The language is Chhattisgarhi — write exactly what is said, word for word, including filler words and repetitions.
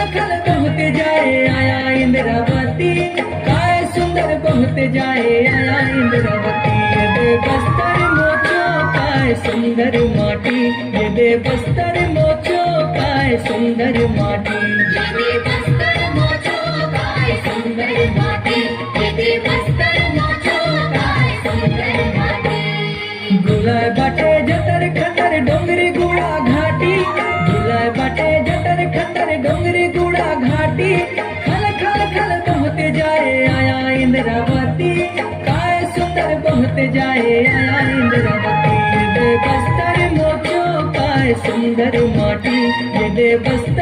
खल बहुत जाए आया इंद्रावती, काय सुंदर बहुत जाए आया इंद्रावती। ये दे बस्तर मोचो काय सुंदर माटी, ये दे बस्तर मोचो काय सुंदर माटी। ये दे बस्तर मोचो काय सुंदर माटी, ये दे बस्तर मोचो काय सुंदर माटी। बुलाए बाटे जतर खतर डोंगरी गुड़ा घाटी, बुलाए बाटे जतर खतर डोंगरी गुड़ा घाटी। खल खल खल बहुत जाए आया इंद्रावती, काय सुंदर बहुत जाए आया इंद्रावती। ये दे बस्तर मोचो काय सुंदर माटी, ये दे बस्तर